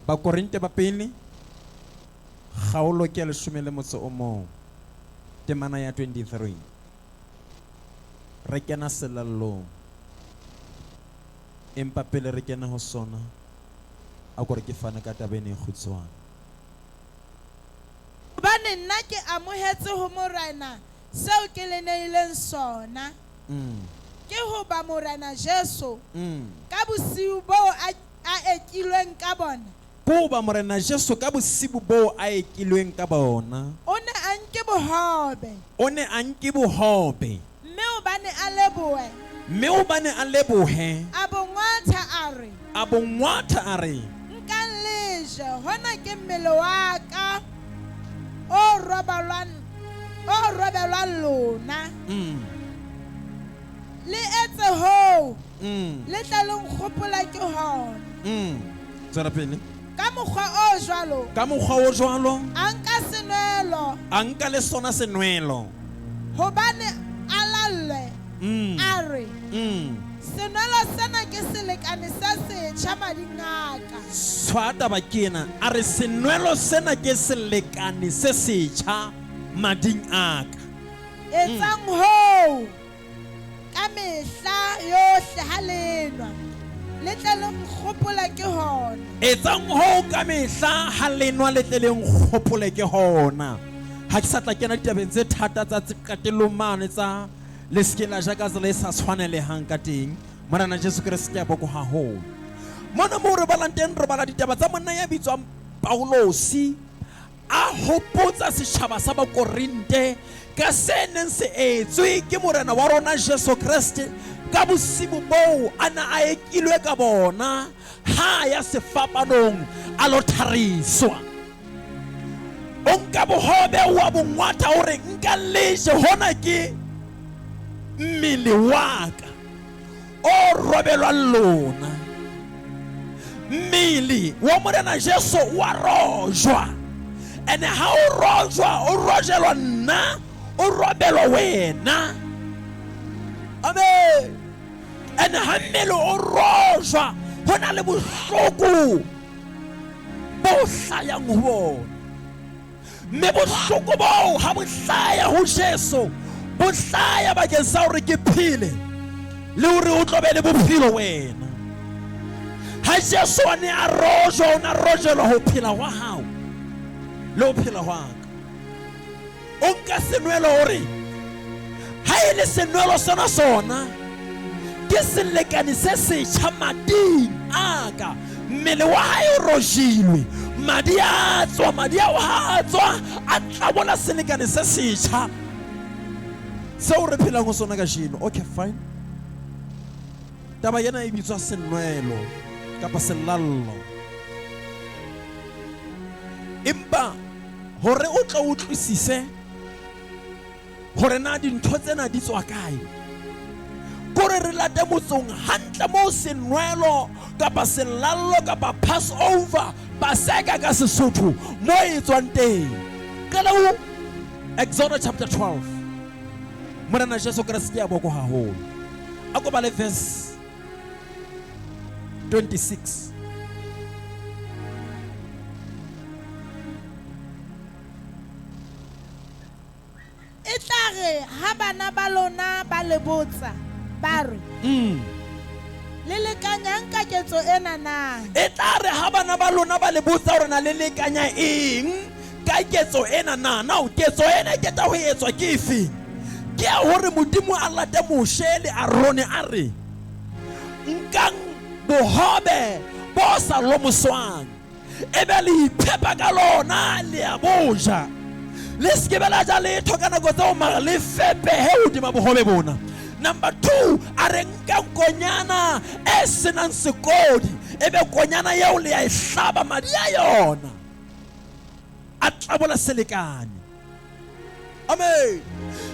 Bakorinte ba pele kgaolo ke ya leshome le motso o mong temana ya 23. Re kena selallong. Empa pele re kena ho sona, a ko re ke fane ka taba ena e kgutshwane. Hobane nna ke amohetse ho Morena seo ke le neileng sona, ke hoba Morena Jesu, ka bosiu boo a a ekilweng ka bona. Ke hoba Morena Jesu, ka bosibu boo a ekilweng ka bona. O ne a nke bohobe. O ne a nke bohobe. Mme hobane a lebohe. Mme hobane a lebohe. A bo ngwatha a re. A bo ngwatha a re. Nkang le je, hona ke mmele wa ka o robalwang, o robelwang lona. Le etse hoo. Le tle le nkgopola ke hona. Tswela pele. Ka mokgwa o jwalo. Ka mokgwa o jwalo. A nka senwelo. A nka le sona senwelo. Hobane a lallwe, a re, Senwelo sena ke selekane se setjha mading a ka. Tshwaya taba ke ena. A re, Senwelo sena ke selekane se setjha mading a ka. Etsang hoo Ka mehla yohle ha le nwa, le tle le nkgopole ke hona. Etsang hoo ka mehla ha le nwa, le tle le nkgopole ke hona. Ha ke sa tla kena ditabeng tse thata tsa qetellong mane tsa le se ke la ja ka tsela e sa tshwanelehang ka teng. Morena Jesu Kreste a bokwe haholo. Mona moo re balang teng, re bala ditaba tsa monna ya bitswang Paulosi. A hopotsa setjhaba sa Bakorinte ka se neng se etswe ke Morena wa rona Jesu Kreste ka bosibu boo a na a ekilwe ka bona ha a ya sefapanong a lo thariswa. O nka bohobe o a bo ngwatha o re, Nka le je, hona ke mmele wa ka o robelwang lona. Mmele wa Morena Jesu wa rojwa, ene ha o rojwa o rojelwa nna, o robelwa wena. Amen. Ene ha mmele o rojwa ho na le bohloko bo hlayang ho bona. Mme bohloko boo ha bo hlaya ho Jesu, bo hlaya bakeng sa hore ke phele le hore o tlo be le bophelo wena. Ha Jesu a ne a rojwa, o ne a rojelwa ho phela hwa hao le ho phela hwa ka. O nka senwelo o re, Ha e le senwelo sona sona ke selekane se setjha mading a ka. Mmele wa hae o rojilwe, madi a tswa, madi ao ha a tswa a tlabola selekane se setjha seo re phelang ho sona kajeno. Okay, fine. Taba ena e bitswa senwelo kapa selallo. Empa hore o tlo utlwisise hore na dintho tsena di tswa kae, kore re late motsong hantle moo senwelo kapa selallo kapa Passover, Paseka ka Sesotho, mo e tswang teng. Qala ho Exodus chapter 12. Morena Jesu Kreste a boko haholo. A ko bale verse 26. E tla re ha bana ba lona ba le botsa, ba re, Le lekanyang ka ketso ena na? E tla re ha bana ba lona ba le botsa hore na le lekanya eng ka ketso ena na? Now, ketso ena e qeta ho etswa ke efeng? Ke ya hore Modimo a late Moshe le Arone a re, Nkang bohobe bo sa lomoswang, ebe le iphepa ka lona, le a bo ja. Le se ke be la ja letho ka nako tseo, mara le fepehe hodima bohobe bona. Number 2, a re nkang konyana e senang sekodi, ebe konyana eo le ya e hlaba, madi a yona a tlabola selekane. Amen.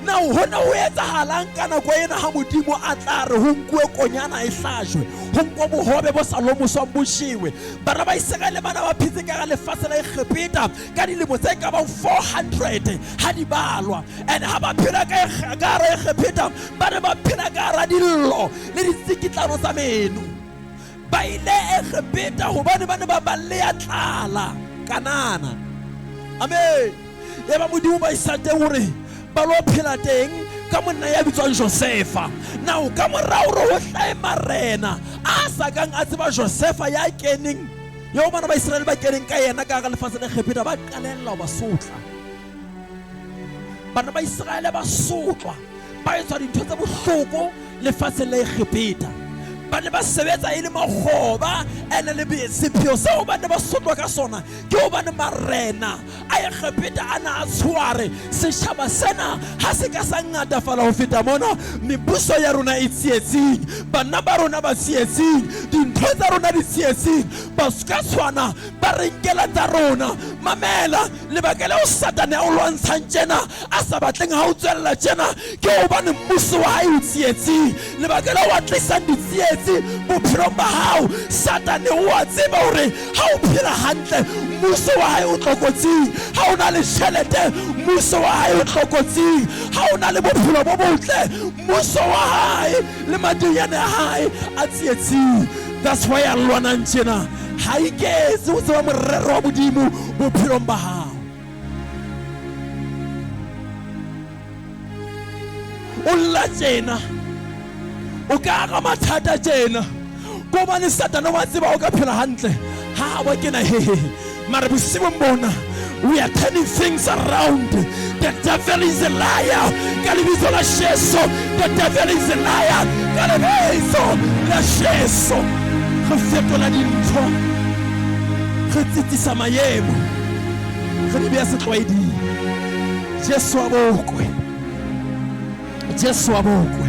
Now ho ne ho etsahalang ka nako ena ha Modimo a tla re ho nkuwe konyana e hlajwe, ho nkuwe bohobe bo sa lomoswang bo jewe? Bana ba Iseraele bana ba phetse ka hara lefatshe la Egepeta ka dilemo tse ka bang 400 ha di balwa. And ha ba phela ka hara Egepeta, ba ne ba phela ka hara dillo le ditsikitlano tsa meno. Ba ile Egepeta hobane ba ne ba baleya tlala Kanana. Amen. Ya ba Modimo ba isa teng hore ba lo phela teng ka monna ya bitswang Josefa. Now ka morao hore ho hlahe marena a sa kang a tseba Josefa ya keneng eo bana ba Iseraele ba keneng ka yena ka hara lefatshe la Egepeta, ba qalella ho ba sotla. Bana ba Iseraele ba sotlwa, ba etswa dintho tse bohloko lefatsheng la Egepeta. Ba ne ba sebetsa e le makgoba, ene le sepheo seo ba ne ba sotlwa ka sona ke hobane marena a Egepeta a na a tshware setjhaba sena ha se ka sa ngatafala ho feta mona. Mebuso ya rona e tsietsing, bana ba rona ba tsietsing, dintho tsa rona di tsietsing, ba ka tshwana ba re nkela tsa rona. Mamela, lebaka leo Satane a o lwantshang tjena, a sa batleng ha o tswella tjena, ke hobane mmuso wa hae o tsietsing. Lebaka leo a tlisang ditsietsi bophelong ba hao, Satane o a tseba hore ha o phela hantle mmuso wa hae o tlokotsing, ha o na le tjhelete mmuso wa hae o tlokotsing, ha o na le bophelo bo botle mmuso wa hae le madinyane a hae a tsietsing. That's why a lwanang tjena, ha iketse o tseba morero wa Modimo bophelong ba hao. O lla tjena, o ka aga mathata tjena, ko hobane Satane wa tseba o ka phela hantle ha a ba kena hehe. Mara bosiung bona, we are turning things around. The devil is a liar. Ka lebitso la Jesu, the devil is a liar. Ka lebitso la Jesu, re fetola dintho, re tsitsisa maemo, re di beha setlwaeding. Jesu a bokwe, Jesu a bokwe.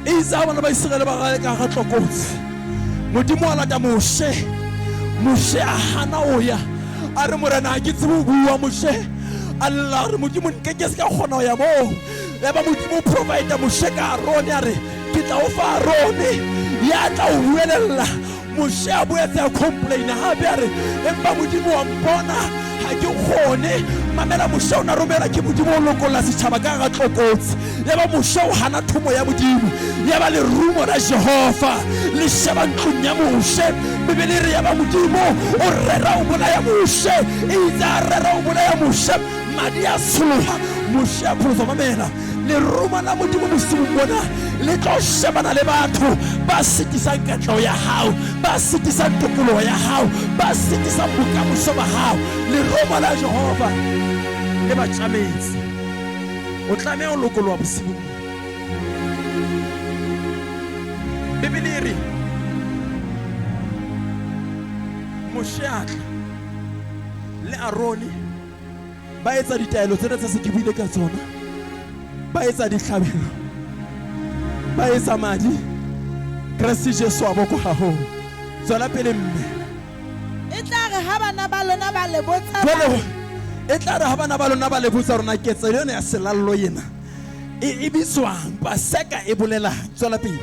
Itse ha bana ba Iseraele ba gale ka ga tlokotsi, Modimo a lata Moshe. Moshe a hana ho ya, a re, Morena, ha ke tsebe ho bua. Moshe a lla, a re, Modimo, nke ke se ka kgona ho ya moo. Ya ba Modimo o provide Moshe ka Arone, a re, ke tla o fa Arone ya tla o buelella. Moshe a boetse a complaina hape, a re, empa Modimo wa mpona, ha ke kgone. Mamela, Moshe o na romela ke Modimo o lokolla setjhaba ka hara tlokotsi. Ya ba Moshe o hana thomo ya Modimo. Ya ba lerumo la Jehova le sheba ntlong ya Moshe. Bibele e re ya ba Modimo o rera ho bolaya Moshe. Eitse a rera ho bolaya Moshe, madi a tsholoha, Moshe a pholoswa. Mamela, lerumo la Modimo bosiung bona le tlo shebana le batho ba sitisang katleho ya hao, ba sitisang tokoloho ya hao, ba sitisang bokamoso ba hao. Lerumo la Jehova le ba tjametse. O tlameha ho lokoloha bosiung bona. Bibele e re Moshe a tla le Arone, ba etsa ditaelo tsena tse se ke buile ka tsona, ba etsa dihlabelo, ba etsa madi. Kreste Jesu a bokwa haholo. Tswela pele, mme. E tla re ha bana ba lona ba le botsa, Jwale ba re, e tla re ha bana ba lona ba le botsa rona ketso yona ya selallo ena e bitswang Paseka e bolelang. Tswela pele.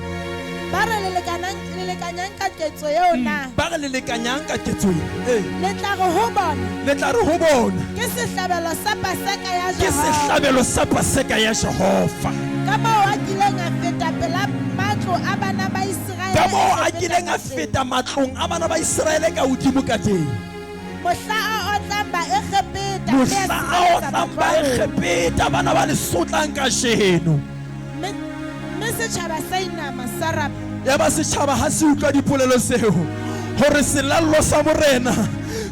Ba re le lekanang, le lekanyang ka ketso eo na? Ba re le lekanyang ka ketso eo. Ee. Le tla re ho bona, Le tla re ho bona, ke sehlabelo sa Paseka ya ke Jehova. sehlabelo sa Paseka ya Jehova. Ka moo a kileng a feta pela matlo a bana ba Iseraele Ka moo a Egepeta kileng a ka teng. feta matlong a bana ba Iseraele ka hodimo ka teng. Mohla a otlang Baegepeta, mme a Mohla a sireletsa otlang matlo a bona. Baegepeta, bana ba le sotlang kajeno. Mme, mme setjhaba sa inama sa rapela. Ya ba setjhaba ha se utlwa dipolelo tseo, hore selallo sa Morena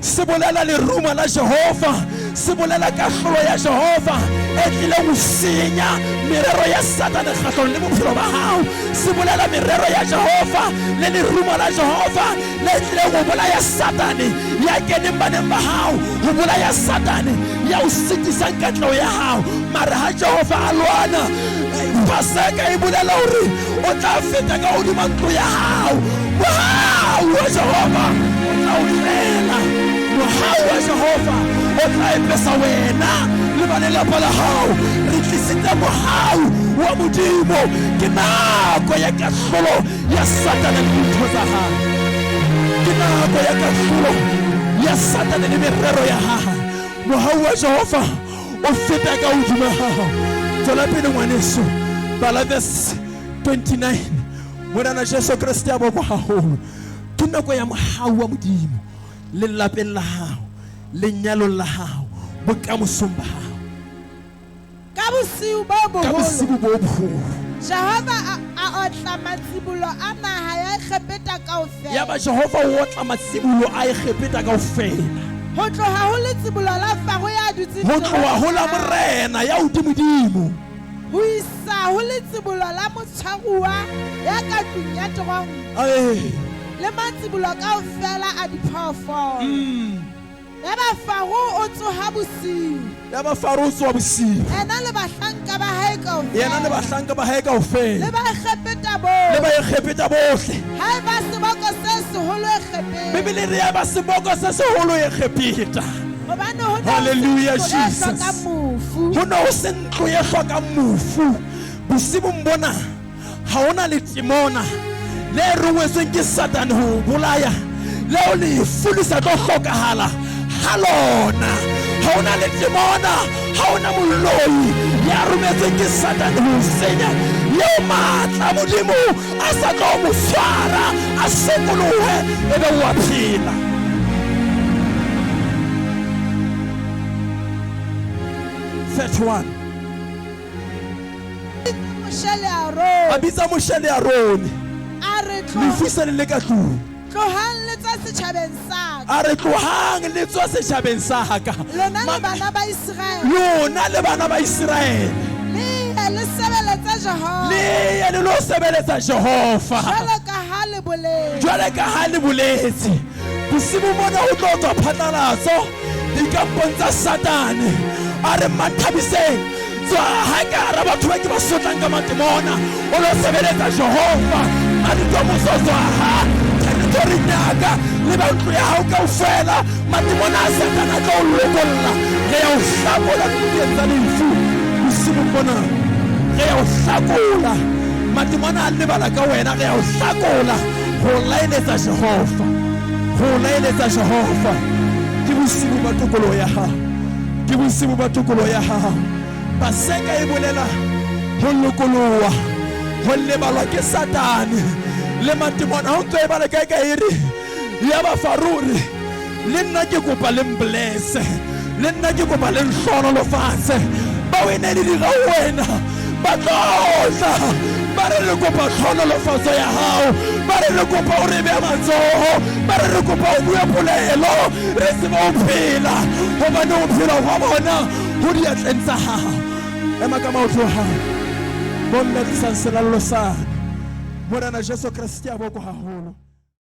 se bolela lerumo la Jehova, se bolela kahlolo ya Jehova e tlileng ho senya merero ya Satane kgahlong le bophelo ba hao, se bolela merero ya Jehova le lerumo la Jehova le tlileng ho bolaya Satane ya keneng baneng ba hao, ho bolaya Satane ya o sitisang katleho ya hao. Mara ha Jehova a lwana, Paseka e bolela hore o tla feta ka hodima ntlo ya hao. Mohau wa Jehova o tla o tlela, mohau wa Jehova o tla epesa wena le ba lelapa la hao. Re tlisitse mohau wa Modimo. Ke nako ya kahlolo ya Satane le dintho tsa hae. Ke nako ya kahlolo ya Satane le merero ya hae. Mohau wa Jehova o feta ka hodima hao. Tswela pele, ngwaneso, bala verse 29. Morena Jesu Kreste a bokwa haholo. Ke nako ya mohau wa Modimo lelapeng la hao, lenyalong la hao, bokamosong ba hao. Ka bosiu bo Ka boholo, bosiu bo boholo. Jehova a, a otla matsibolo a naha ya Egepeta kaofela. Yaba Jehova o otla matsibolo a Egepeta kaofela. Ho tloha ho letsibolo la Faro ya dutseng Ho tloha ho la teroneng morena ya hodimodimo. ho isa ho letsibolo la motshwaruwa ya ka tlung ya teronko Ae. le matsibolo kaofela a diphoofolo. Yaba Faro o tsoha bosiu. Yaba Faro o tsoha bosiu. Yena le bahlanka ba hae kaofela. Yena le bahlanka ba hae kaofela. Le Baegepeta bohle. Le Baegepeta bohle. Ha eba seboko se seholo Egepeta. Bibele e re ya eba seboko se seholo Egepeta. Hobane ho ne ho se Hallelujah, ntlo e Jesus. hlokang mofu. Ho ne ho se ntlo e hlokang mofu. Bosibung bona ha hona letimona le rongwetsweng ke Satane ho o bolaya, leo lefu le sa tlo hlokahala ha lona. Ha hona letimona, ha hona moloi ya rometsweng ke Satane ho o senya, eo matla a Modimo a sa tlo mo tshwara, a sokolohe ebe o a phela. 31. Moshe le Arone. A bitsa Moshe le Arone. A re tlo. Lefu se le le ka tlung. Tlohang le tswe setjhabeng sa ka. A re tlohang le tswe setjhabeng sa ka. Lona le bana ba Iseraele. Lona le bana ba Iseraele. Le ye le sebeletse Jehova. Le ye le lo sebeletsa Jehova. Jwalo ka ha le boletse. Jwalo ka ha le boletse. Bosibu mona ho tlo tswa phatlalatso dikampong tsa Satane. A re Mmathabiseng, tswa ha ka hara batho ba ke ba sotlang ka matemona, o lo sebeletsa Jehova. A ditomoso tswa ha territoring ya ka le ba ntlo ya hao kaofela. Matemona a Satane a tlo o lokolla. Re ya o hlakola dibukeng tsa lefu bosibu mona. Re ya o hlakola. Matemona a lebala ka wena, re ya o hlakola. Ho laeletsa Jehova. Ho laeletsa Jehova. Ke bosibu ba tokoloho ya hao. Ke bosibu ba tokoloho ya hao. Paseka e bolela ho lokoloha, ho lebalwa ke Satane le matemona. Ha o ntso e bala kae kae e re, yaba Faro o re, le nna ke kopa le mblesse, le nna ke kopa le nhlohonolofatse. Bao e ne le dira ho wena ba tlo tla ba re re kopa tlhohonolofatso ya hao, ba re re kopa o re bea matsoho, ba re re kopa o bue polelo re tsebe ho phela, hobane ho phela hwa bona ho diatleng tsa hao. Ema ka maoto a hao, bomme tlisang selallo sane. Morena Jesu Kreste a bokwe haholo.